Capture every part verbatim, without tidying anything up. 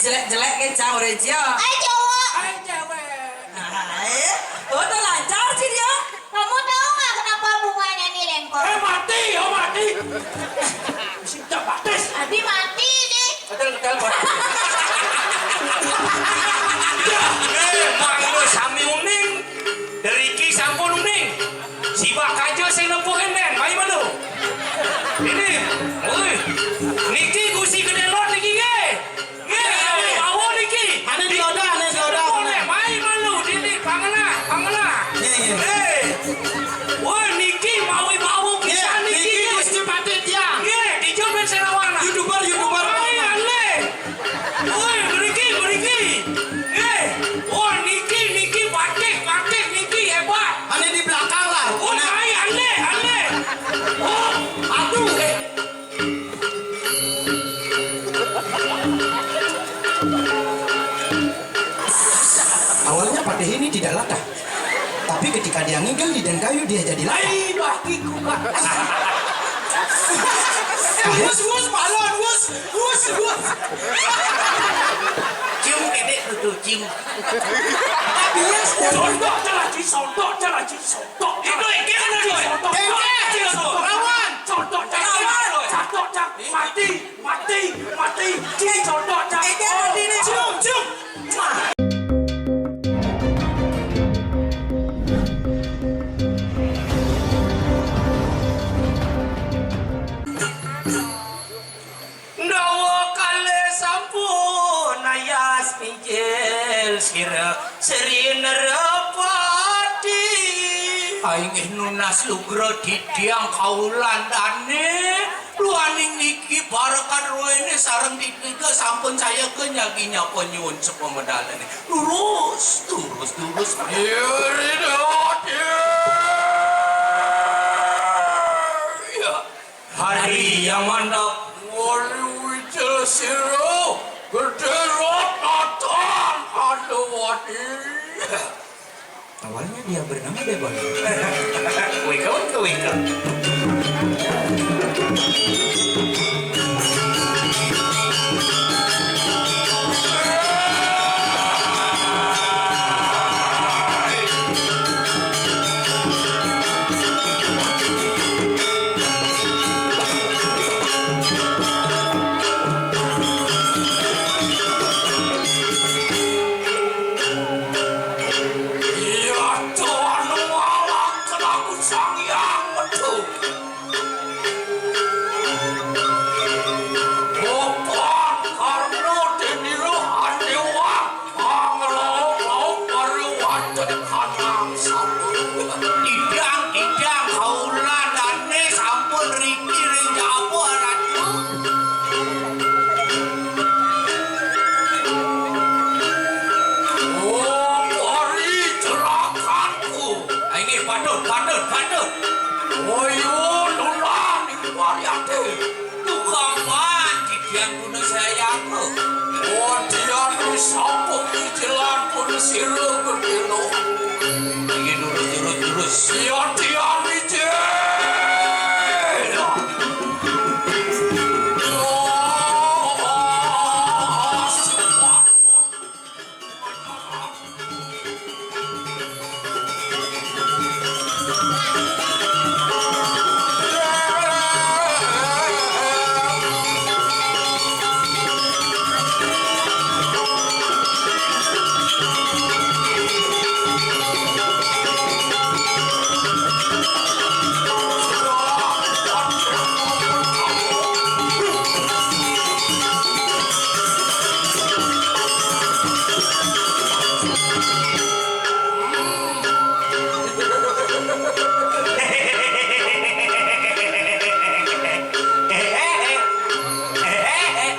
Jelek-jelek ke cang ora ija. Ai cowok. Ai cewek. Nah, eh, udah lancar sih dia. Kamu tahu nggak kenapa bunganya ini lengkot? Eh, mati, oh mati. Sudah batis. Abi mati nih. Betul, betul, betul. Eh, mangga sami uning. Deriki sampun uning. Sibak aja sing nempuhin den, mai melu. Ini, woi. Niki gusi gede lot niki nggih. Nggih, mawi bawa niki. Ane dioda, ane dioda. Boleh, mai melu dini pangena, pangena. Nggih, nggih. Eh. Woi, niki mawi bawa pisan niki. Niki nggih. Gusti Patih tiang. Nggih, dijo ben serawana. YouTuber, YouTuber. Mai ale. Woi, mriki, mriki. Eh, oh niki, niki batik, batik niki hebat. Ane di belakang lah. Oh, naik, ane, ane. Oh, aduh, eh. Awalnya Patih ini tidak latah. Tapi ketika dia ngigel di den kayu, dia jadi latah. Ai, bakiku, Pak. Wus, wus, balon, wus, wus, wus. Cium kedek tu, tu, cium. Tapi ya, sodok je lagi, sodok je lagi, sodok. Itu engke mana, Doy? Sodok. Engke. Lawan. Sodok je lagi. Lawan. Sodok je. Mati. Mati, mati, cing condok, cang. Eh, dia mati nih. Cium, cium. Muah. Ndawa kalih sampun ayas mijil sira Sri Nerapati. Inggih nunas lugra didiang kawulandane. Luaning niki barekan ruwene sareng titika sampun saya kenyagi nyapa nyuwun sepamedalane. Lurus, lurus, lurus. Iya, Ridho, iya. Hari yang mantap. Wali Wijaya Sira, Gedhe Rot Atan Adawati. Awalnya dia bernama Debon. Wika, wika, wika. Iya, Tuhan, malah kena ku Sang Hyang Metu. Opan karno deniro andewa, panglauk-lauk pariwaten kanang sampun. Didang, didang, kaula dane sampun riki ring jaba, Ratu. Oh, pari jerakanku. Ah, inggih, patut, patut, patut. Oyo, nulan ing pariate. Tukang pan, didian puna sayangku. Oh, dian wisapung ijilan pun sira gedhe lo. Inggih, durus, durus, durus. Iya, dian wijil.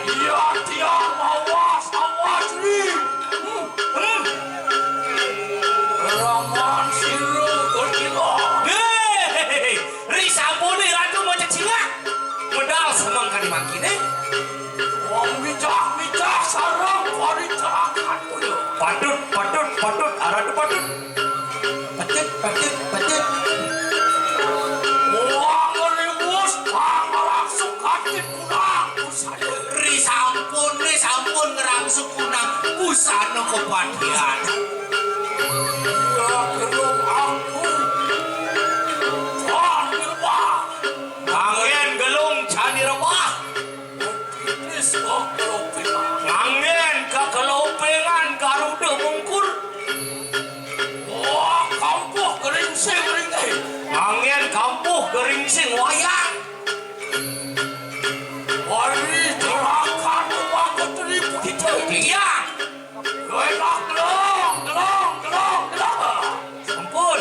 Iya, tiang awas, awas, Ri. Hmm, hmm. Raman sira kecila. Hei, Ri sampune Ratu mencecingak. Medal semeng kadi mangkine. Wong mijah-mijah sareng paricakan kula. Patut, patut, patut, Ratu patut. Pecut, pecut, pecut. Wong ngeriwus, pangalangsung kancit kurang usaya. Ri sampun, ri sampun ngerang Sekunang busana kepatihan. Ya, gelung aku. Wah, wah. Angin gelung candi rebah. Iblis kok kelopingan. Angin kekelopengan Garuda Mungkur. Wah, kampuh geringsing ringkih. Angin kampuh geringsing wayang. Wari terakan waktu teripu kita. Iya. Gelak, gelong, gelong, gelong, gelong. Ampun.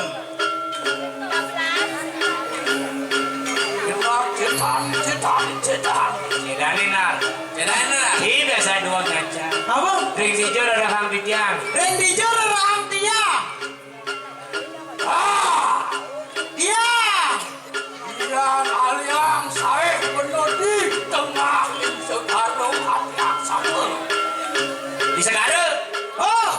Gelak, cetan, cetan, cetan. Cedanin, Nar. Cedanin, Nar. Tidak saya dua ngaca. Apa? Ring dijur ada hang di tiang. Ring dijur ada hang tiang. Ah! Tiang. Yan aliang saé bener di tengah segara katiak sama. Di segara? Oh,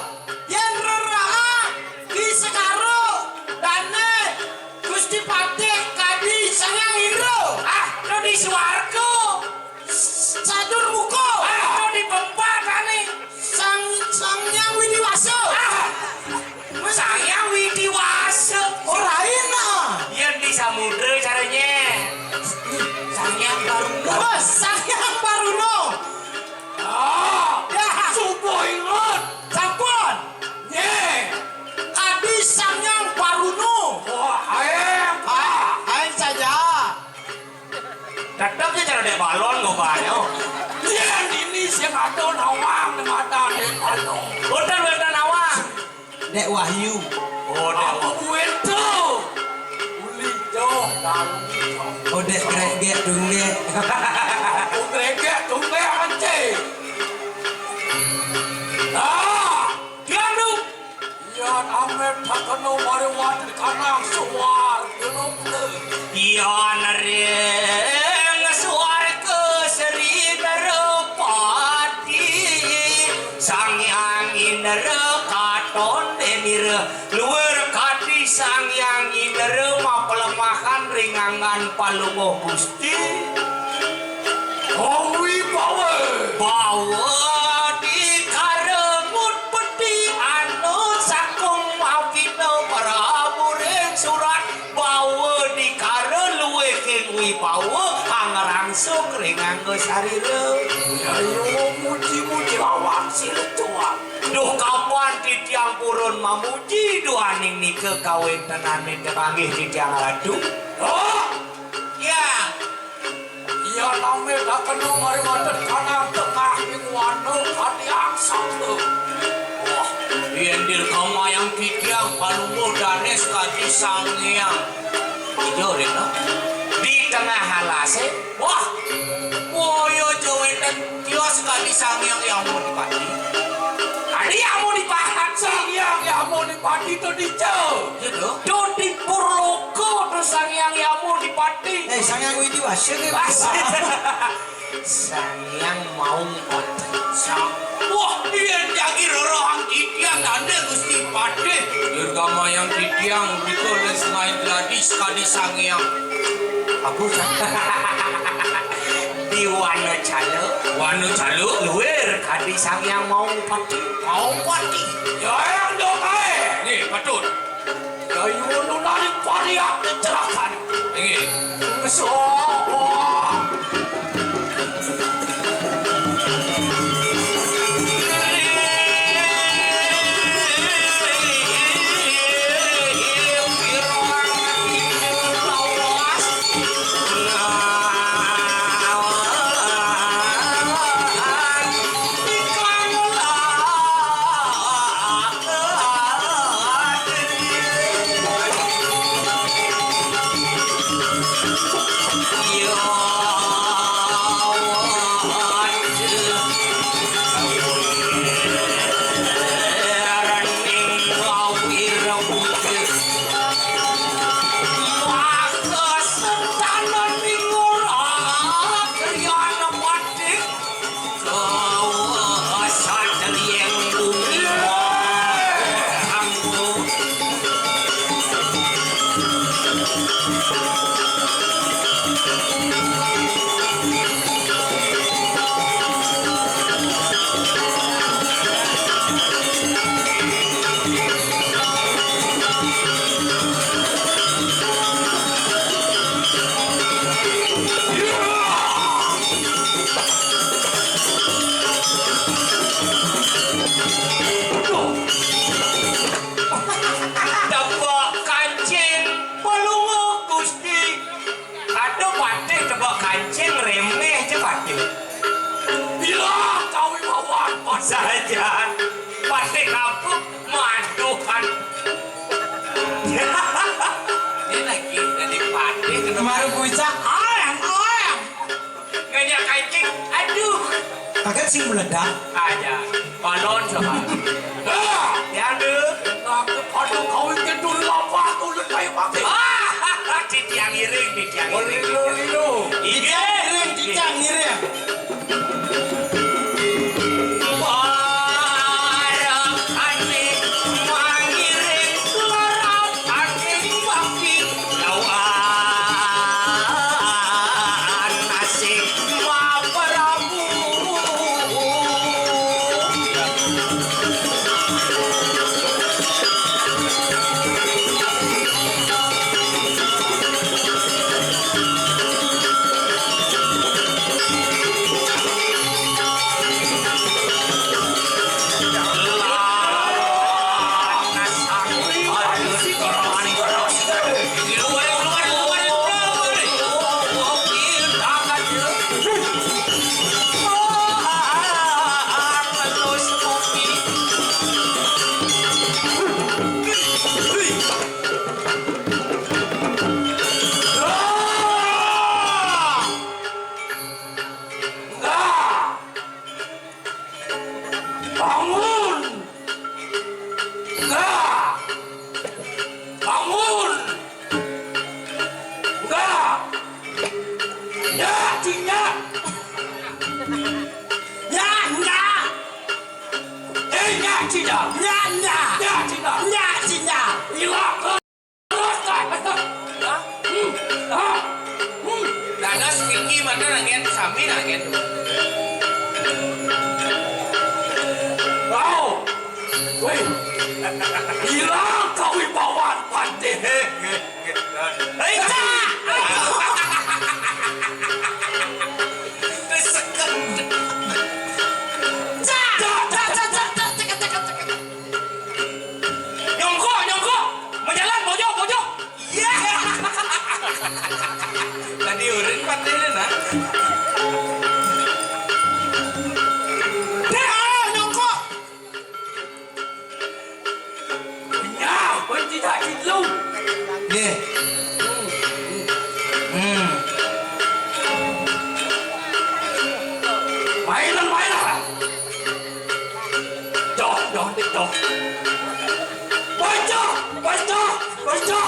yén reraan di segara dané Gusti Patih kadi Sang Hyang Indra. Ah, to di swarga. Sadur muka. Ah, to di pempatané. Sang Sang Hyang Widi Wasa. Ah, Sang Hyang Widi Wasa. Oh, lain, ah. Yén di samudra caranya. Sang Hyang Baruna. Oh, Sang Hyang Baruna. Ah, ya. Subuh inget. Sampun. Nyé. Kadi Sang Hyang Baruna. Wah, aeng. Ah, aeng saja. Tetep ya cara dek balon kok banyak. Iya, ini sing ada nawang di mata dek balon. Boten, boten nawang. Dek Wahyu. Oh, Dek Wahyu. Kuwi to. Uli jauh lalu. Oh, Dek Gregek Dungge. Oh, Gregek Dungge, anjing. Ah, dianu. Yan amet sakeno mari waten kanang suwarga. Yan ring suwarga Sri Narapati, Sang Hyang Indra katon denira luwur kadi Sang Hyang Indra mapelemahan ring anggan palungguh Gusti. Ong wibawa. Bawa dikara mut peti anu sakung mawkina Prabu ring surat. Bawa dikara luwih king wibawa angrangsuk ring angga sarira. Ayo muji-muji awak sira tuan. Duh kapan titiang purun mamuji duaning nika kawentenane tepanggih titiang ratu. Oh! Ya. Iya nami kakeno mari waten kanang tengah ing wana kadi angsana. Wah, yen dirgamayang titiang palungguh dané kadi Sang Hyang. Iya, Rena. Di tengah alasé. Wah, boyo aja wénten tios kadi Sang Hyang Yamunipati. Kadi Yamunipati. Sang Hyang Yamunipati to dija. Iya, to. To di Purloka to Sang Hyang Yamunipati. Eh, Sang Hyang Widi Wasa nih. Wasa. Sang Hyang Maung Pati. Sang, wah, yen jagi rerehang titiang tandé Gusti Patih. Dirgamayang titiang mrika ring Sungai Gladi sakadi Sang Hyang. Apa, Sang? Di Wanacala. Wanacala? Luwir kadi Sang Hyang Maung Pati. Maung Pati. Ya, yang dong ae. Nggih, patut. Yayu nunari pariak kecelakaan. Inggih. Sopo? Saja. Pasti kapuk maduhan. Ini lagi dari pati kena. Kemarin bocah ayam, ayam. Ngajak kancing, aduh. Kaget sih meledak. Aja, balon sama. Ah, ya, aduh. Aku aduh kau itu dulu apa? Aku udah kayak mati. Ah, di tiang iring, di tiang iring. Lilo, lilo. Iya, di tiang iring, di tiang iring. Bangun! Enggak! Bangun! Enggak! Ya, Cina! Ya, ya! Eh, ya, Cina! Ya, ya! Ya, Cina! Ya, Cina! Hilang! Dadas tinggi mana lagi sami lagi. Wow. Wih. Hilang kewibawaan Pandé. Hei, Cak. Kesekem. Cak, Cak, Cak, Cak, Cak, Cak, Cak, Cak. Nyongkok, nyongkok. Menjalan, pojok, pojok. Iya. Tadi urin patilin, ah. Deh, ah, nyongkok. Nyah, benci tak lu. Nggih. Hmm. Mainan, mainan. Doh, doh, dik, doh. Baca, baca, baca.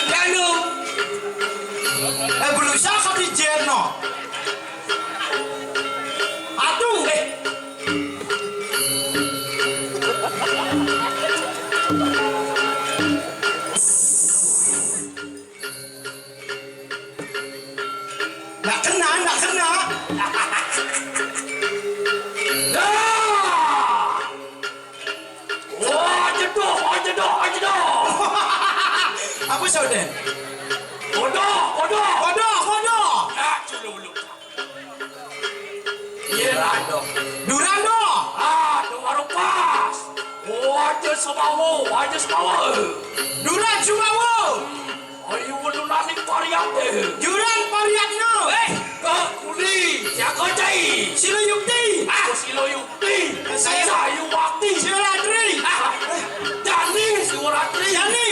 Lalu, eh, berusaha di Jerno. Aduh, eh. Nggak kena, nggak kena. Dah. Wah, jedoh, wah, jedoh, wah, jedoh. Apa soden? Bodoh, bodoh. Bodoh, bodoh. Ya, cululu. Iya lah, dong. Duran, dong. Ah, dong, baru pas. Wajah semawo, wajah semawo. Duran semawo. Ayo, lu nani pariate. Duran pariatno. Eh, ke kuli, jago cai. Silo yukti. Ah, silo yukti. Saya. Sayu wakti. Silo latri. Ah, jani, siwo latri. Jani.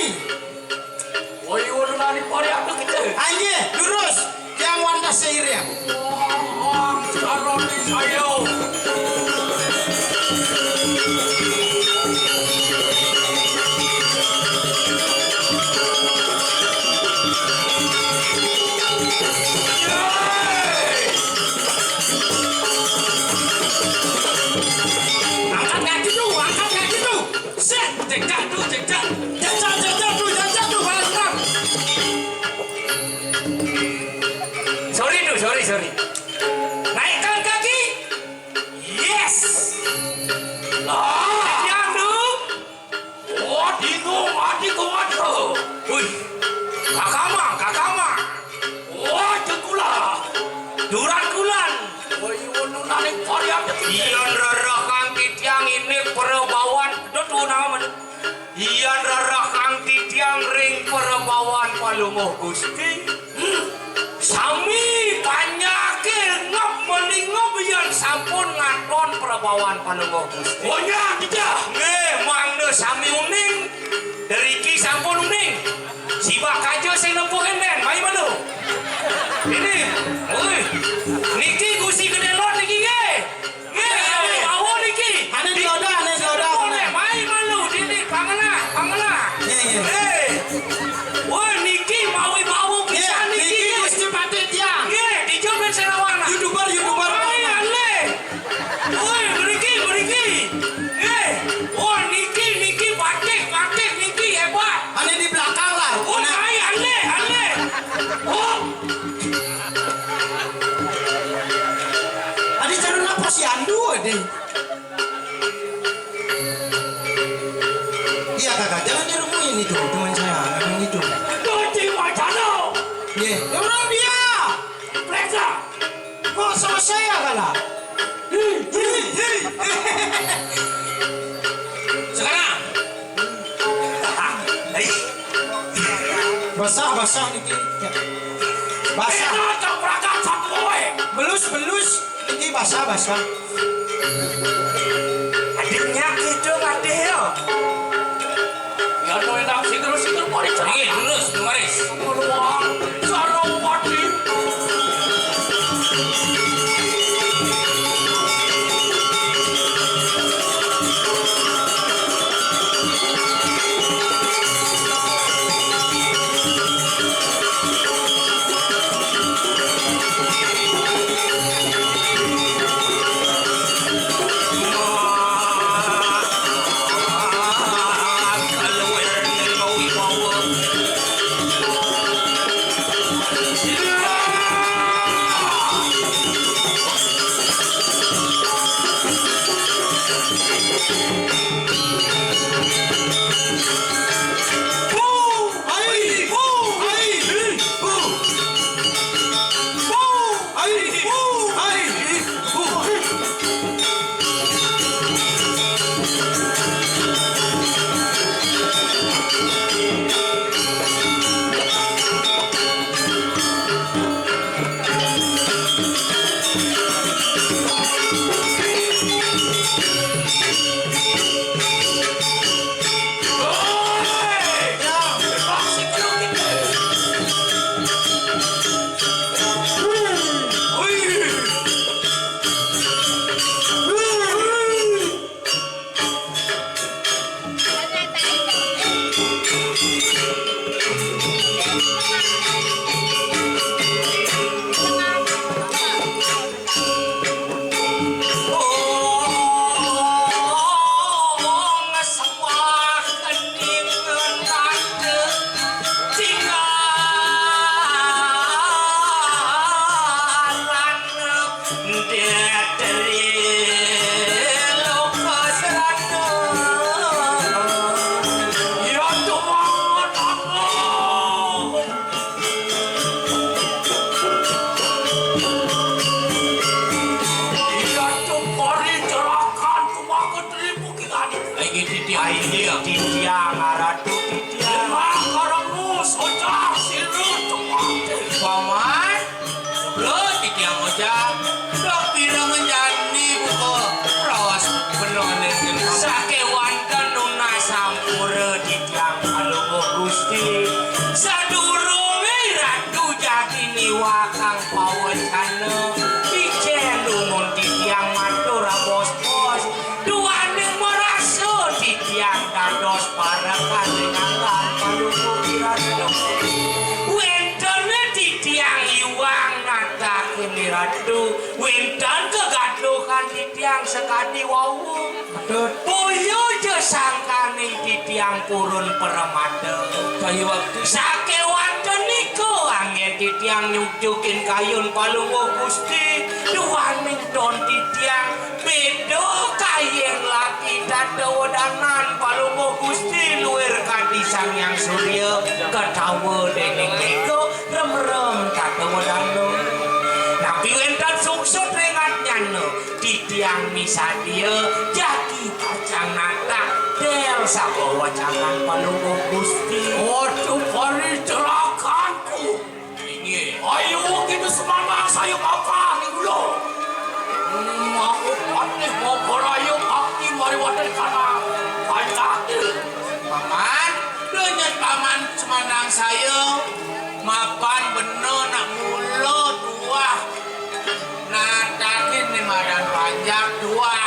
Woi, ulun ari pori apa kita? Anjir, lurus. Yang wanda seiring. Wah, saroni sayo. Angkat kaki tuh, angkat kaki tuh. Set, jejak tuh, jejak. Jejak, jejak tuh, jejak tuh, balas, Bang. Sorry tuh, sorry, sorry. Naikkan kaki. Yes. Lah, yang tuh. Oh, digo, mati go, mati go. Wih, kakama, kakama. Wah, jengkula. Duran kulan. Wah, iwon nunani parian. Iyan rereh kang titiang ini perebawan. Dot nama mana? Iyan rereh kang titiang ring perebawan palungguh Gusti. Hmm. Sami panyake Pawan Palungguh Gusti. Oh, nya, kita. Nggih, mangda sami uning. Driki sampun uning. Sibak kaja sing nempuh éndén, mai malu. Ini, oi. Niki Gusti Gedé Lot niki nggih. Nggih, ané bawa niki. Ané diodah, ané diodah. Boleh, mai malu, dini, pangelah, pangelah. Nggih, nggih. Eh. Woi, niki mawi bawa pisan niki. Niki Gusti Patih tiang. Nggih, dija ben sarawan. YouTuber, YouTuber. Mai alih. Woi, mriki, mriki. Eh, oh, niki, niki, batik, batik, niki hebat. Ané di belakang lah. Oh, ané. Ai, ané, ané. Oh. Adi cara napa si Andu, adi? Iya, Kakak, jangan dirumuin itu, teman saya, memang gitu. Cuci wacana. Ye, orang dia. Periksa. Kok sama saya kalah? Sekarang. Hei. Basah, basah niki. Basah. Kita tabrakan satu kowe. Belus, belus. Niki basah, basah. Adiknya gitu, Patih, ya. Ya, no, enak, sigur, sigur, mari, cari. Iya, terus, kemarin. Keluar, Sarapati. Iya, tuh, Pori, jerakan, kumaha teripu ki tadi. Aing titiang, aing titiang, ngaratu titiang. Lima karang nu sojak sirut tuh. Paman, lo titiang ojak. Sok pira ngenjani buka raos bener. Sakéwanten nunas sampura titiang Palungguh Gusti. Sadurungé Ratu Jati niwakang pawecana, icén dumun titiang matur abos-bos, duaning marasa titiang dados parekan ring anggan Palungguh Ratu. Wénten titiang iwang natakin Ratu, wénten kagaduhan titiang sakadi wau. Boya ja sangkaning titiang purun pramada. Kaya waktu. Sakéwanten nika anggén titiang nyujukin kayun Palungguh Gusti, duaning ton titiang béda kayén laki tata wedanan Palungguh Gusti luir kadi Sang Hyang Surya, katawa déning méga remrem tata wedana. Napi wénten sungsut ring adnyana? Titiang misadia jagi pacang natah dél sawacanan Palungguh Gusti. Waduh, pari celakanku. Inggih. Ayo, kita semangat, saya makan dulu. Hmm, aku panih mau Madan panjang, dua.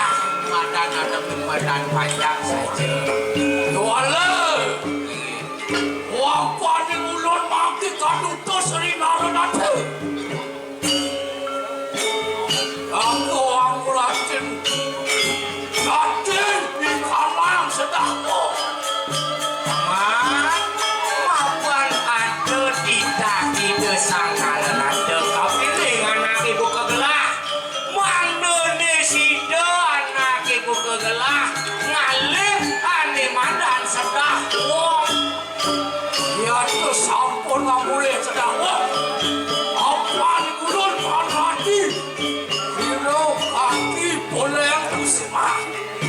Madan ada madan panjang saja. Dua le. Wong paning ulun mangki kadutus ri Narunata. Aku angkulatin. Katin ing kalang sedahku. Mak, mapan ada titah Ida Sang Narunata kapining anak ibu kegelah. Mangdane sida anak ibu kegelah ngalih ane madan sedah wong. Ya, terus sampun ngambulih sedah wong. Apan ulun parati. Sira kaki boleh kusima.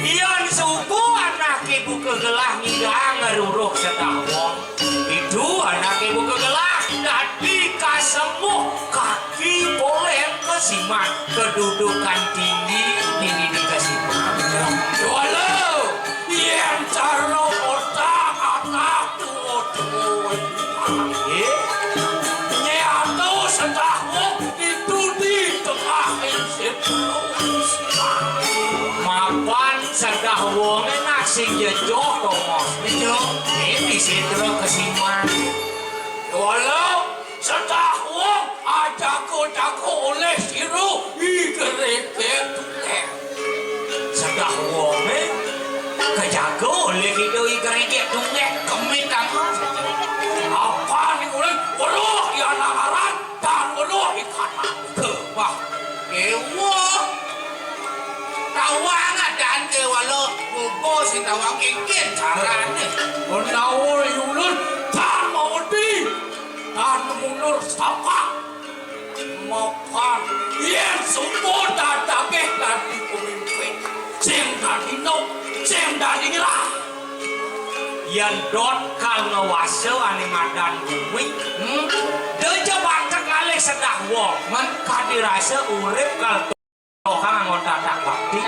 Yan suku anak ibu kegelah ngidang ngeruruh sedah wong. Itu anak ibu kegelah dadi kasembuh kaki boleh kesiman kedudukan tinggi ini di kesiman. Walau yang cara otak anak tuh. Eh? Nyatu sedah wong itu di tengah ing sitra. Mapan sedah wong enak sing jejoh, Tongos. Jejoh. Ini sitra kesiman. Walau sedah wong ajaku-jaku oleh siru igereke tulen. Sedah wonge kajaga oleh kita i kerikit tunggek kemit kama saja. Apa ni ulun weruh ya nangaran dan weruh ikan ke bah. Ewa. Tawang adan ke wala mugo sing tawang ikin carane. Menawa ulun dan mau di dan mundur sapa. Mapan, yen sumpur dadakeh dadi pemimpin, sing dadi nuk, sing dadi ngelah. Yen dot kal ngawasa ane madan bumi, hmm? Deja bantek ngalih sedah wong, men kadi rasa urip kal Toh kang anggon tatak bakti.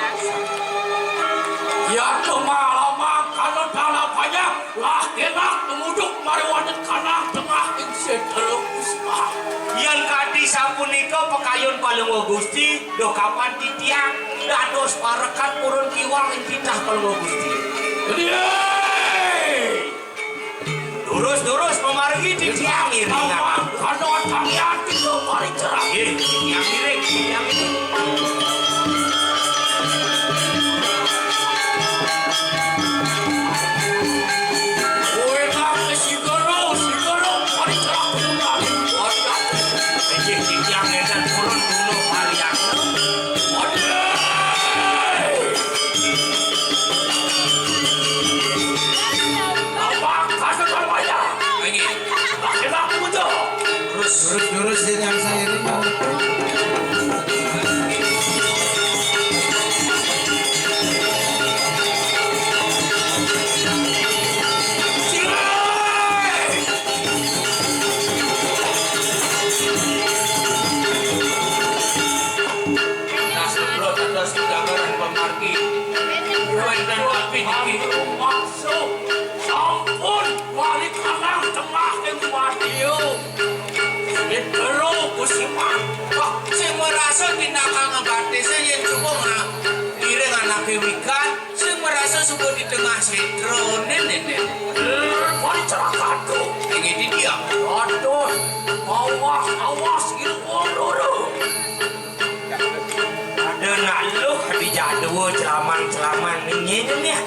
Ya kemalaman kana tanah banyak, lah enak tumuduk mari wanet kanang tengah ing sedelo kusma. Yan kadi sapunika pakayun Palungguh Gusti, duh kapan titiang dados parekan purun kiwang ing titah Palungguh Gusti. Gedhe! Durus-durus pamargi titiang iringan. Kano tamian itu paling cerah. Nggih, titiang iring, titiang iring. Kowe nang sigoro, sigoro paling cerah. Nggih, titiang ngeten purun dulu kalian. Aduh! Apa kasar banyak? Ini. Pakai baku muncul. Terus. Terus, terus, dia yang saya ini. Nah, sebelum terus gambaran pemargi. Wonten tapi niki. Maksud sampun wali kanang tengah ing wadya. Petro kusiman. Wah, sing merasa tindakan ngebatise yen cukup ngiring anake wikan, sing merasa suka di tengah setrone nene. Eh, wali celaka tuh. Yang ini dia. Aduh, awas, awas, ilmu loro. Ada nak luh di jadwa celaman-celaman ni nyenyum ya.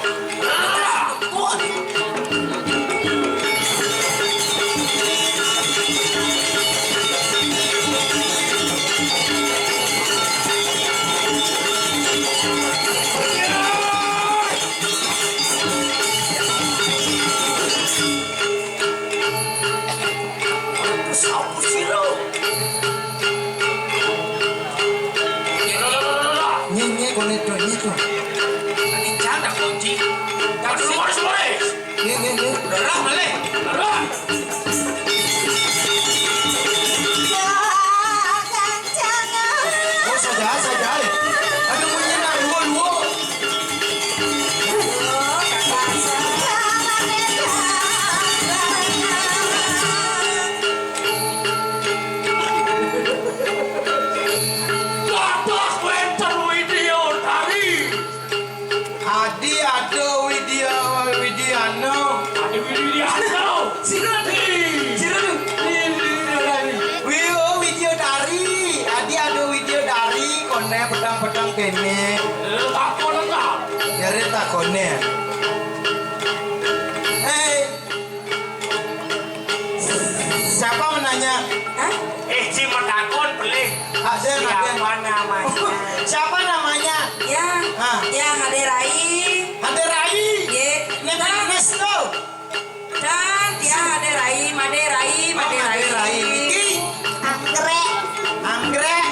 Sapu sira. Nyi, nyi, kono itu, nyi itu. Tadi janda kunci. Waris, waris, waris. Nyi, nyi, nyi. Udah lah, balik. Udah. Oh, saja, saja. Ada bunyi nak luar, luar. Waduh, wénten Petang-petang kéné. Lha takon ta? Jare takoné. Hei, siapa menanya? Hah? Eh, Ci, matakon pelih. Ada, ada. Siapa namanya? Siapa namanya? Ya. Ah. Ya, Ade Rai. Ade Rai? Ye. Nek Ade Rai. Dan ya, Ade Rai, Made Rai, Made Rai. Ade Rai. Iki. Anggrek. Anggrek.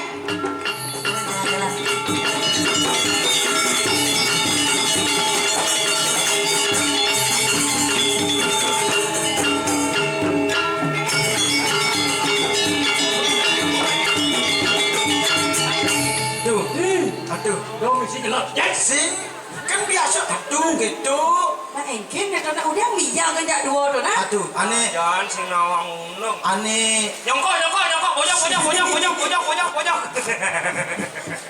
Tuh. Aduh. Dong, isi jelas. Yes. Sing. Kan biasa gitu, gitu. Nah, engkin ya, nah, udah miyang kan jak dua tuh, nah. Aduh, ane. Jangan sing nawang ngono. Ane. Nyongkok, nyongkok, nyongkok, bojok, bojok, bojok.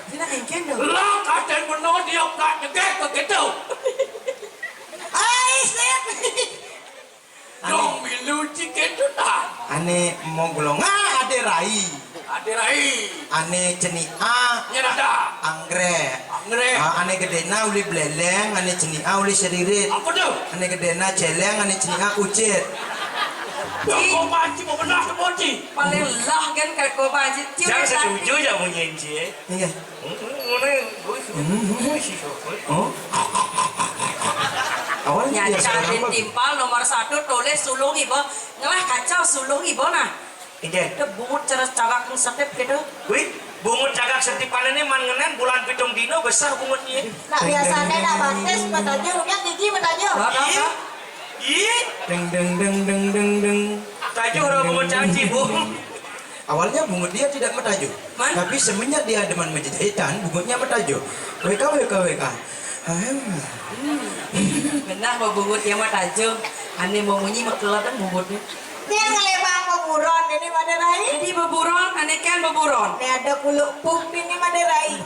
Sini engkin dong. Lah, kadang bener dia nggak nyegek begitu. Hai, Sip. Ane. Dong, milu ciket tuh, nah. Ane mau golongan Ade Rai. Ade Rai. Ane ceniak. Nya dada. Anggrek. Anggrek. Ah, ane gedena uli beleleng, ane ceniak uli seririt. Apa tuh? Ane gedena celeng, ane ceniak kucit. Kok panci mau benar tuh, Ci? Paling lah kan kayak kok panci. Cium. Saya setuju ya, Munyin, Ci. Iya. Hmm, hmm, hmm, hmm. Oh. Awalnya dia seorang apa? Timpal nomor satu tulis sulung iba. Ngelah kacau sulung iba, nah. Ide. Ada bungut ceres cagak setip gitu. Wih, bungut cagak setip panen ini man ngenen bulan pitung dino besar bungutnya. Nah, biasanya nak batis matajo, udah gigi matajo. Ih. Ih. Deng, deng, deng, deng, deng, deng. Tajo orang bungut caci, Bu. Awalnya bungut dia tidak matajo. Man? Tapi semenjak dia demen menjajahitan, bungutnya matajo. W K, W K, W K. Ahem. Hmm. Benar, mau bungut dia matajo. Ane mau munyi, mau keluar kan bungutnya. Dia ngelebang beburon ini, Made Rai. Ini beburon, ane kan beburon. Ini ada kuluk puk ini, Made Rai.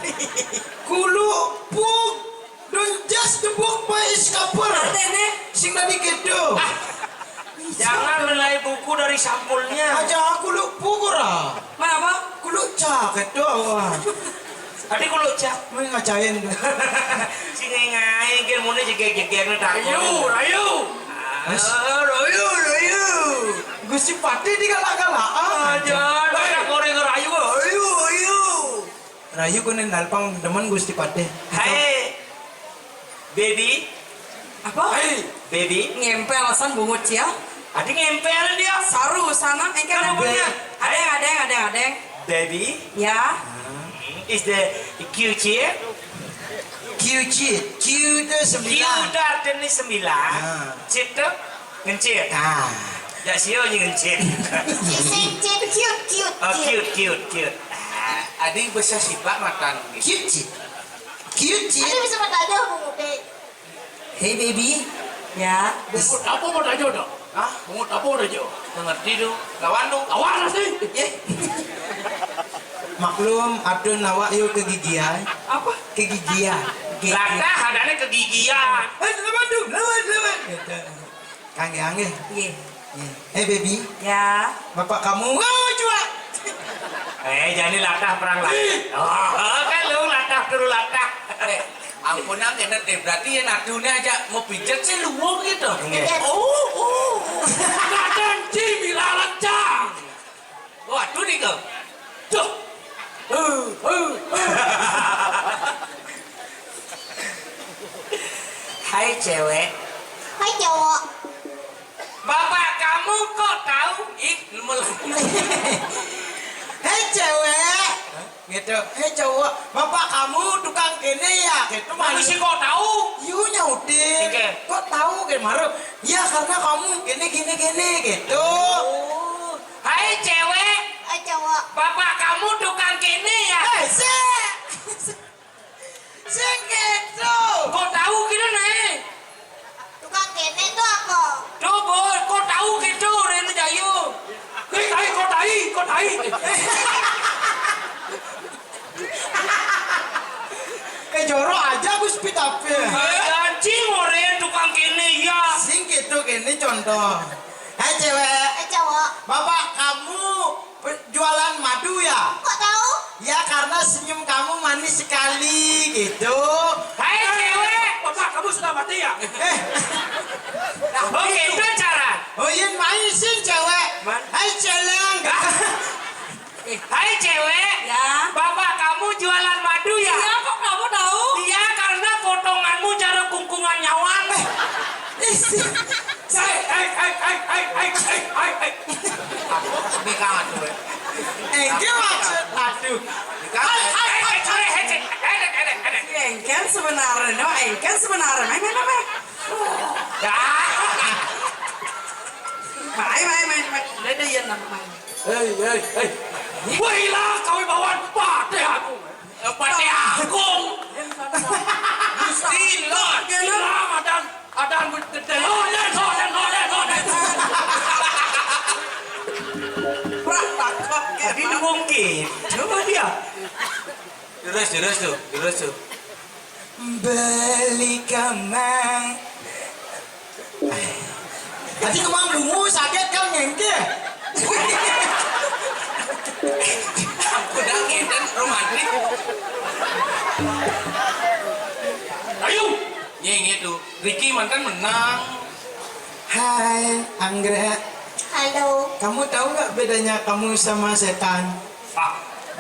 Kuluk puk. Don't just the book by its cover. Artinya? Sing tadi gitu. Ah, jangan menilai buku dari sampulnya. Aja aku lu pukul ah. Mana apa? Aku lu cak gitu. Tadi aku lu cak. Mau ngacain tuh. Sing ngai-ngai, kira mau jeger-jeger nih, tak. Rayu, rayu. Ah, rayu, rayu. Gusti Patih digalak-galak. Ah, jangan. Ada goreng rayu. Rayu, rayu. Rayu kuning dalpang demen Gusti Patih. Hai, baby. Apa? Hai, baby. Ngempel san bungut cia. Adi ngempel dia. Saru sana, engke. Kamu ada punya? Adeng, adeng, adeng, adeng. Baby. Ya. Hmm, is the Q C? Q C, Q itu sembilan. Q itu artinya sembilan. Ah. C itu ngencit. Ah. Ya, sio ngencit. Cicit, cit, cute, cute, oh, cute, cute, cute. Ah, adi bisa sifat matan. Cute, cute. Cute, cute. Adi bisa matajo, Bu Muti. Hey, baby. Ya. Bungut apa matajo, dok? Hah? Bungut apa matajo? Ngerti tu. Lawan tu. Lawan sih. Eh. Maklum, adun awak yuk kegigian. Apa? Kegigian. Latah adanya kegigian. Eh, lawan tu, lawan, lawan. Gitu. Kangge, kangge. Iya. Iya. Eh, baby. Ya. Bapak kamu, oh, jual. Eh, jadi latah perang latah. Oh, kan lu latah turu latah. Eh, ampun, Ang, kena deh. Berarti ya nadune aja mau pijet sih lu gitu. Iya. Oh, oh. Kadang Jimmy lalang cang. Waduh, nih, kok. Duh. Huh, huh, huh. Hai, cewek. Hai, cowok. Bapak kamu kok tahu? Ih, lemel. Hei, cewek. Hah? Gitu. Hei, cowok. Bapak kamu tukang kene ya? Gitu. Kamu sih kok tahu? Yu nyautin. Oke. Kok tahu, kayak marah? Ya, karena kamu gini, gini, gini, gitu. Oh. Hai, cewek. Hai, cowok. Bapak kamu tukang kene ya? Eh, sik. Sing gitu. Kok tahu gitu, nih? Tukang kene tuh apa? Tuh, Bos, kok tahu gitu, Reno Jayu? Hei, tai, kok tai, kok tai. Eh, jorok aja, Gus Pitapil. Janji, Moren, tukang kene, ya. Sing gitu, kene contoh. Hai, cewek. Eh, cowok. Bapak kamu pe-, jualan madu, ya? Kok tahu? Ya, karena senyum kamu manis sekali gitu. Hai cewek, bapak kamu sudah mati ya? Eh. Nah, oke, itu cara. Oh iya, main sih cewek. Hai celeng. Hai cewek, ya. Bapak kamu jualan madu ya? Iya, kok kamu tahu? Iya, karena potonganmu cara kungkungan nyawang. Eh, isi. Saya, hai, hai, hai, hai, hai, hai, hai, hai. Aku ini kalah tuh, eh. Engke maksud, aduh. Hai, hai, hai, hai, hai, hai, hai, hai, hai. Engke sebenarnya, no, engke sebenarnya, main, main, main. Ya. Main, main, main, main. Udah, udah, iya, nang main. Hei, hei, hei. Woi lah, kau bawaan pate aku. Eh, pate aku. Gusti Lord. Gila, madan, madan gede. Loden, loden, loden, loden. Prak, tak, tak, tapi nunggu gitu. Coba dia. Terus, terus tuh, terus tuh. Beli kamar. Tadi kemang lungu sakit kan ngengke. Udah ngeden romantis. Ayo. Ngenge tuh. Ricky mantan menang. Hai, Anggra. Halo. Kamu tahu nggak bedanya kamu sama setan? Ah,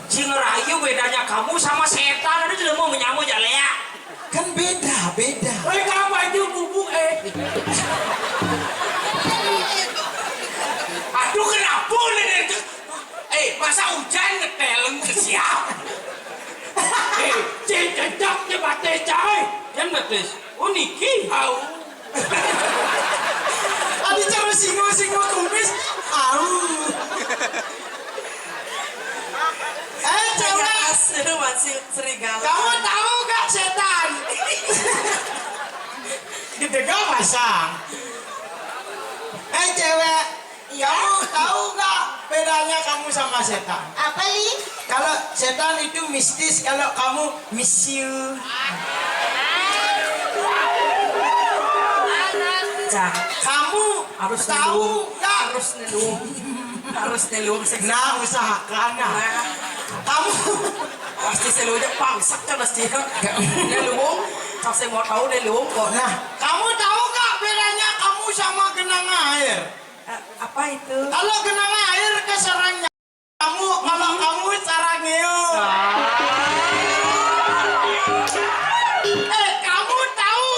sing rayu bedanya kamu sama setan, ada jelema menyama jalea. Kan beda, beda. Eh, apa itu bubu, eh? Aduh, kenapa nih? Eh, masa hujan ngeteleng ke siap? Eh, cek cecak ke batis, coy. Kan batis. Oh, niki. Au. Adi cara singo-singo kumis. Au. Eh, cewek. Seru masih serigala. Kamu tahu gak setan? Gede gak pasang. Eh, cewek. Iya. Kamu tahu nggak bedanya kamu sama setan? Apa, Li? Kalau setan itu mistis, kalau kamu misiu. Cah, kamu harus tahu nggak? Harus nelu. Harus nelu. Nah, usahakan, nah. Nah. Kamu pasti selalu aja pangsak kan pasti. Nelu. Kalau saya mau tahu, nelu kok. Nah, kamu tahu nggak bedanya kamu sama genang air? Eh, apa itu? Kalau genang air ke sarang nyamuk, kalau kamu sarang ngeong. Eh, kamu tahu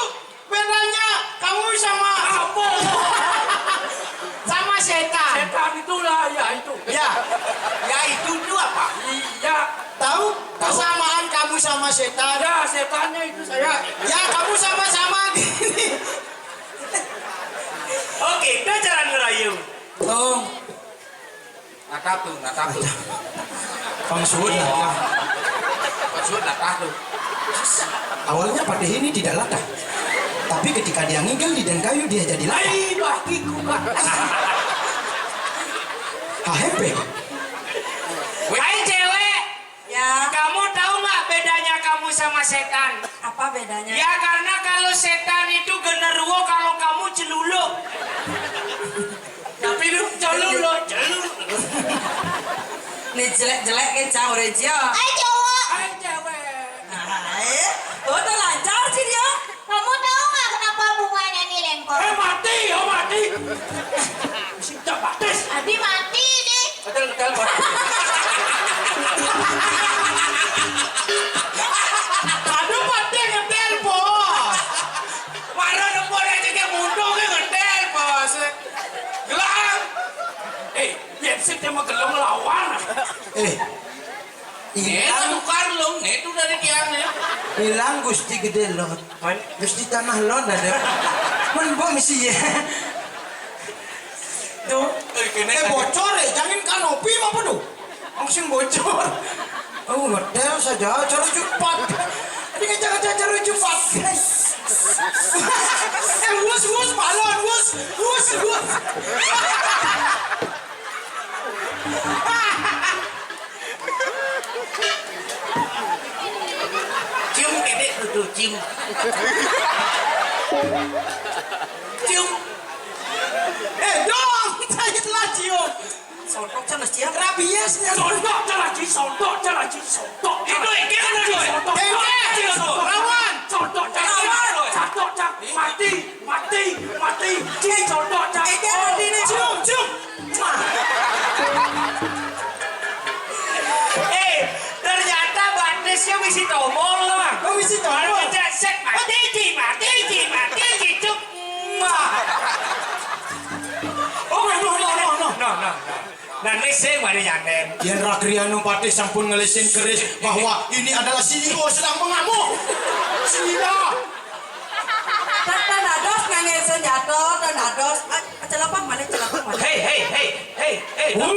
bedanya kamu sama apa? Sama setan. Setan itulah, ya itu. Ya. Ya itu tuh apa? Iya. Tahu persamaan kamu sama setan? Ya, setannya itu saya. Ya, kamu sama-sama gini. Oke, itu cara ngerayu. Oh. Natah tuh, natah tuh. Pang suwun natah. Pang suwun natah tuh. Awalnya Patih ini tidak latah. Tapi ketika dia ngigel di daun kayu, dia jadi latah. Ai, bah, kiku, bah. Hahempe. Hai, cewek. Ya. Kamu tahu nggak bedanya kamu sama setan? Apa bedanya? Ya, karena kalau setan itu genderuwo, kalau kamu celuluk. Tapi lu celuluk, celuluk. Nih jelek-jelek kan cang udah jia. Hai cowok. Hai cewek. Hai. Oh, tuh lancar sih dia. Kamu tahu nggak kenapa bunganya nih lengkong? Eh, mati, oh mati. Mesti batis. Abi mati deh. Betul, betul, bos. Aduh, mati ngetel, bos. Marah nempur aja kayak mundur, kayak ngetel, bos. Gelang. Eh, ya, sih dia mah gelem lawan. Eh, Ilang tukar lu, nih itu dari tiangnya. Ilang Gusti Gede Lot. Gusti Tanah Lot ada. Men mbok mesti ya. Tuh. Eh, kene eh, bocor ya, jangan kanopi apa tuh? Langsung bocor. Oh, hotel saja, cara cepat. Ini jangan cara cepat. Eh, wus, wus, balon, wus, wus, wus. Cium kedek tuh, cium. Cium. Eh, dong, saya telah cium. Sontok can mesti ya. Rabies nya. Sontok can lagi, sontok can lagi, sontok. Itu iki kan lagi. Sontok. Dengke. Sontok. Lawan. Sontok can lagi. Lawan. Sontok can mati, mati, mati. Ci sontok can. Iki mati nih. Cium, cium. Eh, ternyata batisnya misi tomol, Bang. Oh, misi tomol. Kalau pencet sek, mati, ci, mati, ci, mati, ci, cuk. Wah. Oh, no, no, no, no, no. No, no, no. Nah, ini sing mari nyaten. Yen Ragriano Patih sampun ngelisin keris bahwa ini adalah C E O sedang mengamuk. Sida. Tan, tan dados ngangge senjata, tan dados. Ah, celapang malih, celapang malih. Hei, hei, hei, hei, hei. Woi,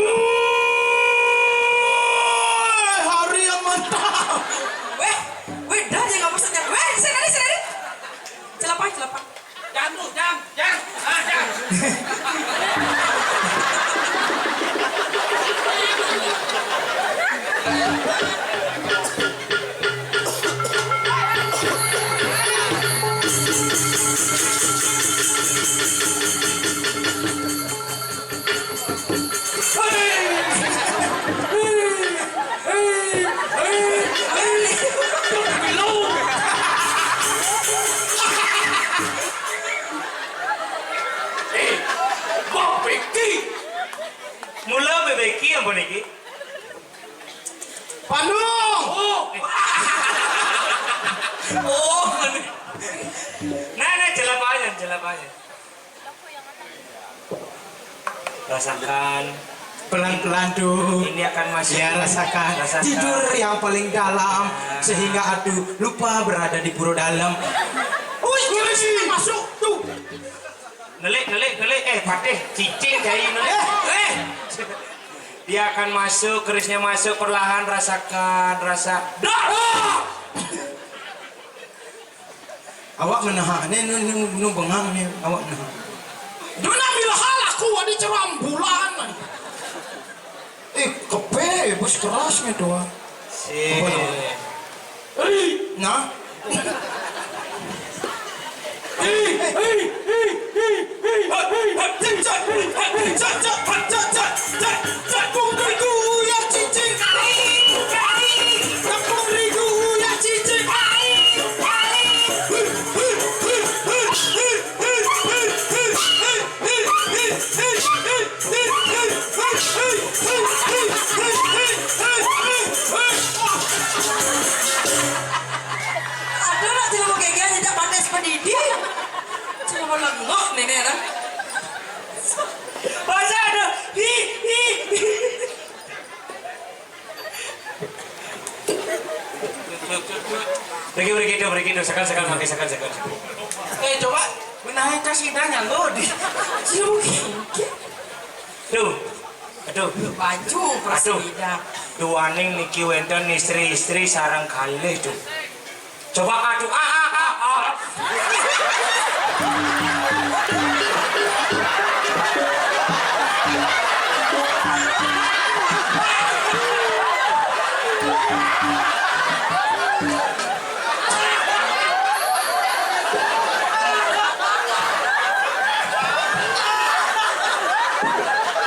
hari yang mantap. Weh, weh, dah dia ngapa senjata. Weh, sini, sini. Celapang, celapang. Jam tu, jam, jam. Ah, jam. Eh, Bang Beki. Mula bebeki ampun iki. Panung. Oh. Oh. Nah, nah, jelapanya, jelapanya. Rasakan. Pelan-pelan tuh. Ini akan masuk. Ya, rasakan. Rasakan. Tidur yang paling dalam, sehingga aduh lupa berada di pura dalam. Wih, masuk tuh. Nelik, nelik, nelik. Eh, Patih, cicing jai nelik. Eh. Dia akan masuk, kerisnya masuk perlahan, rasakan, rasa. Dor! Awak menahan, ini nu, nu, nu bengang nih, awak menahan. Dona bila hal aku ada cerambulan. Eh, kepe, bos keras nih doang. Si. Apa tuh? Hei. Nah. Hei, hei, hei, hei, hei, hei, hei, hei, cek, cek, hei, hei, cek, cek, hei, cek, cek, cek, cek, tepung terigu yang cicing. Tepung terigu yang cicing. Aduh, nak jelema gegean jejak batis pendidik. Jelema lengok nih, nih, nah. Masa ada? Hi, hi, hi. Beri, beri gitu, beri gitu. Sekarang, sekarang, pakai sekarang, sekarang. Eh, coba menahan kasih tanya lo di. Tuh. Aduh. Baju. Aduh. Prasida. Duaning niki wénten istri-istri sareng kalih, Cuk. Coba aduh. Ah, ah, ah, ah.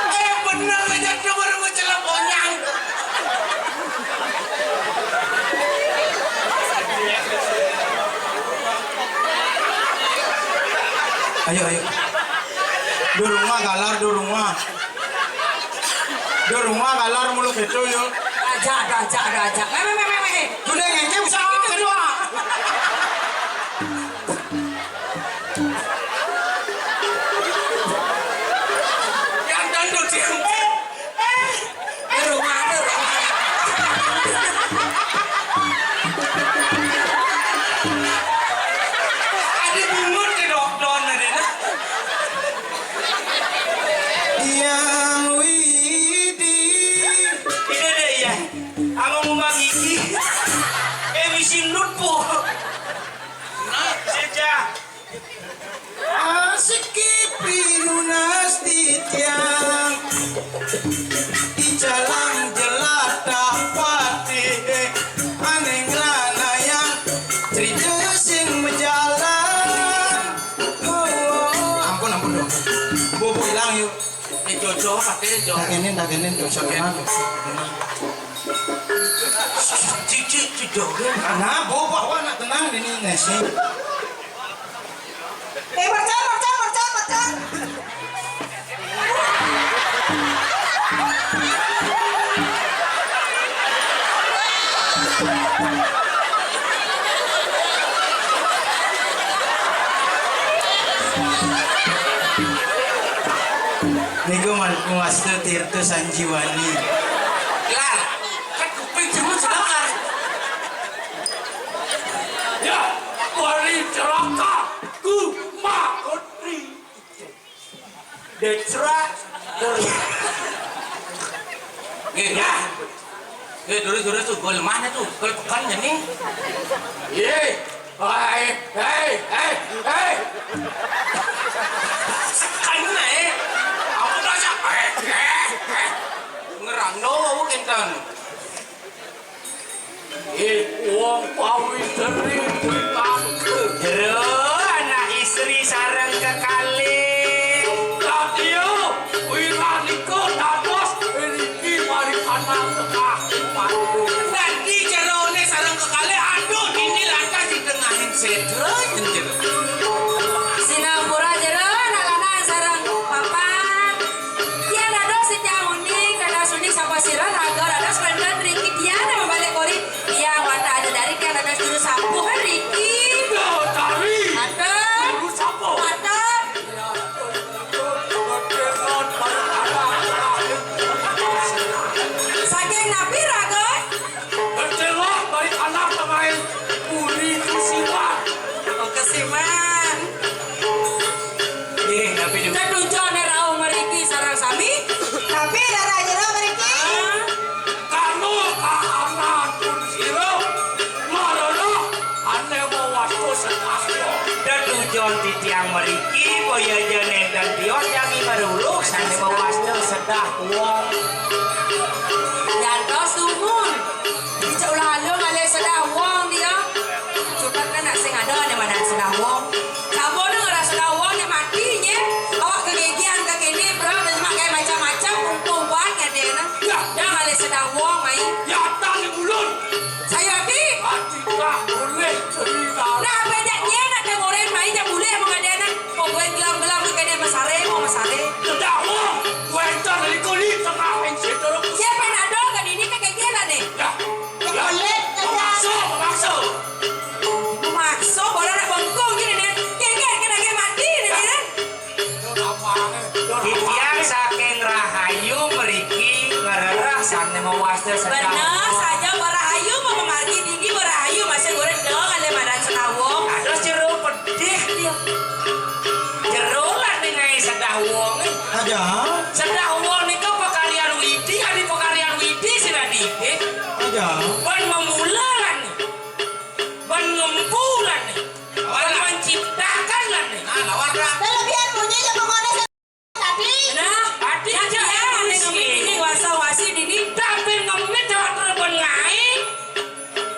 Eh, bener aja, coba lu celap onyang. Ayo, ayo. Durung mah galar, durung mah. Durung mah galar mulu gitu, yuk. Aja, ada aja, ada aja. Meh, meh, meh, meh, meh. Udah ngecek bisa gitu, ah. Yang dangdut sih. Eh, eh, eh, rumah ada, rumah. Ada bungut ke dokter, ada, nah. Yang Widi. Ini ada, iya. Abang mau bagi. Eh, misi nut, po. Nah, sejak. Asiki pinunas titiang. Di jalan jelata pati. Aneh ngeranayang. Cerita sing berjalan. Oh, ampun, ampun dong. Bobo hilang yuk. Eh, Jojo, pakai jo. Tak ini, tak ini, dosa kena, dosa kena. Cici, cici, jojo. Nah, bawa, bawa, nak tenang, ini ngasih. Eh, mercon, mercon, mercon, mercon. Niku ma-, mastu Tirta Sanjiwani. Lah, kan kuping jero sedengar. Ya, wali celaka, ku makutri. Decra. Nggih, ya. Nggih, durus-durus tuh, gol mana tuh? Gol pekan ya nih. Ye. Hai, hai, hai, hai. Kan, eh. Aku rasa, eh, eh, eh. Ngerang dong, aku kenten. Ih, wong pawitri kuwi tangke. Jero anak istri sareng kekalih. Kadya, wiranika dados niki mari anak tengah. Dadi jerone sareng kekalih, aduh, dini lantas ditengahin sedra, jero. Sinampura jero, anak lanang sareng papat. Tiang dados titiang unik, dados unik sapa sira, raga dados wénten riki tiang nek mabalik kori. Tiang wantah aja dari tiang dados juru sapuh riki. Yo, tari. Matur. Juru sapuh. Matur. Saking napi raga? Kecelah bari anak pemain puri kusiman. Oh, kesiman. Nggih, tapi juga. Tetujon rauh mriki sareng sami. Tapi darah jero mriki. Kanu kaanan pun sira marana ane mawasta setas. Tetujon titiang mriki, boya aja nenten tios jagi maruluk sane mawasta sedah wong. Jantos dumun. Dicek ulah aluh ngalih sedah wong dia. Cukup kan nak sing ada ane madan sedah wong. Sampun ora sedah wong nek mati nye. Awak kegegian ke kene, bro, mak kayak macam-macam, kumpul buat ngadena. Ya. Dah ngalih sedah wong, mai. Ya, tang di mulut. Saya ati. Ati tak boleh cerita. Nah, bedaknya nak temurin, mai, tak boleh mengadena. Pokoknya gelam-gelam ke kene mesare, mau mesare. Sedah wong, wénten di kulit tengah ing situ. Siapa nak dong kan ini ke kegegian ane? Ya. Kebelet, kebelet. Memaksa, memaksa. Memaksa, bola nak bengkung gini nih. Geger, kena ge mati nih, kan? Titiang saking rahayu mriki ngrereh sane mawasta sedah. Bener saja, barahayu, mau memargi tinggi, barahayu, masih goreng dong, ale madan senawo. Terus jero pedih dia. Jero lah ningai sedah wong. Aja. Sedah wong nika pakaryan Widi, adi pakaryan Widi sing adi. Eh, aja. Ban memula lan. Ban ngempu lan. Ban menciptakan lan. Nah, lawan ra. Kelebihan bunyi ya pokoknya tadi. Nah, adi aja ya, ini wasa-wasi dini. Tapi ngemit lewat ban ngai.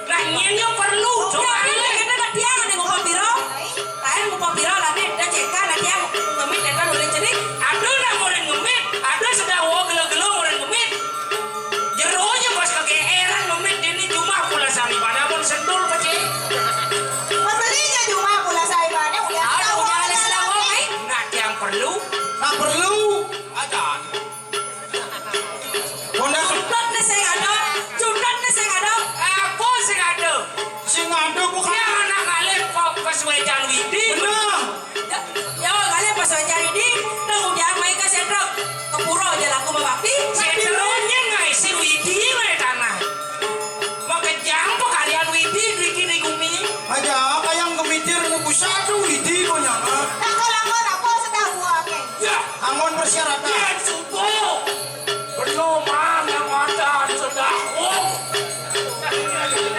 Lah, nyen yo perlu, coba. Oke, ini kita tak tiang, ada ngomong piro? Lain ngomong piro, lah, nih, dah cek kan, ada tiang. Ngemit, ya kan, boleh jadi. Aduh, nak boleh ngemit. Aduh, sedang wo gelo-gelo boleh ngemit. Jeronya pas kegeeran ngemit, ini cuma pula sari pada pun sentul pecah. Pembelinya cuma pula sari pada, udah. Aduh, tahu udah ada ada sedang wo, lagi. Eh? Nak tiang perlu? Nak perlu. Acan. Honda. Cutet ne sing ada, cutet ne sing ada. Apa sing ada? Sing ada bukan. Ya, anak ngalih kok kesuwejan Widi. Bener. Ya, ya, ngalih pas wajar ini, nang udah main ke sentro. Ke pura aja laku sama papi. Sentronya ngaisi Widi, mana tanah. Makejang pekalian Widi, driki di gumi. Aja, kayak ngemitir nunggu satu Widi, kok nyama. Tak kalau nggak apa, sudah uang, eh. Ya. Anggon persyaratan. Yen subuh, beno mang yang madan sedah wong.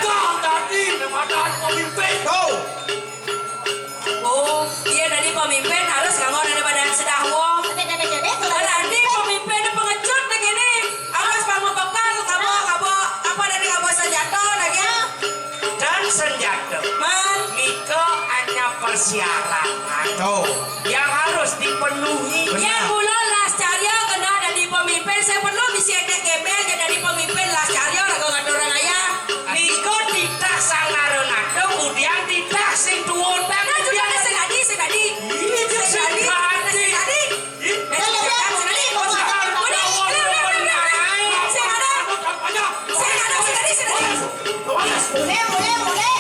Kang dadi yang madan pemimpin. Tuh. Oh, iya, dadi pemimpin harus nganggo daripada sedah wong. Berarti pemimpin pengecut begini. Awas, pang bekal, kabo, kabo, apa, dadi kabo senjata lagi? Dan senjata. Man. Nika hanya persyaratan. Tuh. Yang harus dipenuhi. Benar. Yang kula las carya kena Karya raga ngaturang ayah, nika titah Sang Nara Nata, kudian titah sing tuun. Nah, juga sing adi, sing adi. Ih, sing adi, sing adi. Ih, sing adi, sing adi. Sing ada, sing ada, sing ada. Boleh, boleh, boleh. Boleh, boleh, boleh.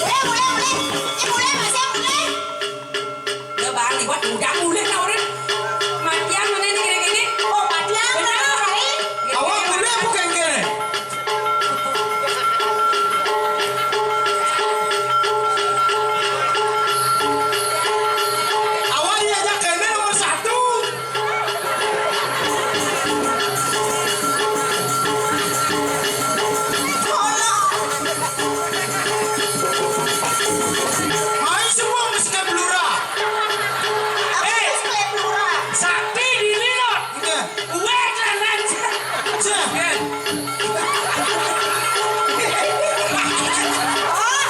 Eh, boleh, masih boleh. Udah balik, buat udah mulai lah orang. Matian mana ni kira-kira? Oh, matian. Benar, Rai. Awak boleh bukan ke? Awak diajak kena nomor satu. Main semua ke Skype Lurah. Eh, Skype Lurah. Sakti diri lo. Oke. Uwek lah, Nat. Cek. Oh.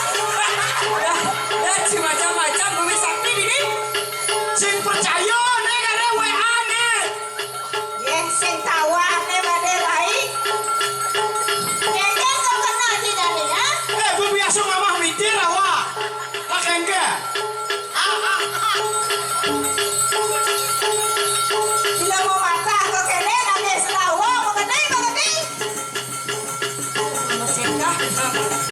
Dah, dah, si macam-macam, bumi sakti diri. Sing percaya, nih, ada W A, nih. Yén sing tawah né badé rai. Kéngkén kok kena di dané, ya? Eh, bu biasa ngamah mitir awak. Pak kéngké. Bila mau matah kok kéné, nanti selawa, mau gedé, mau gedé. Mau sedekah.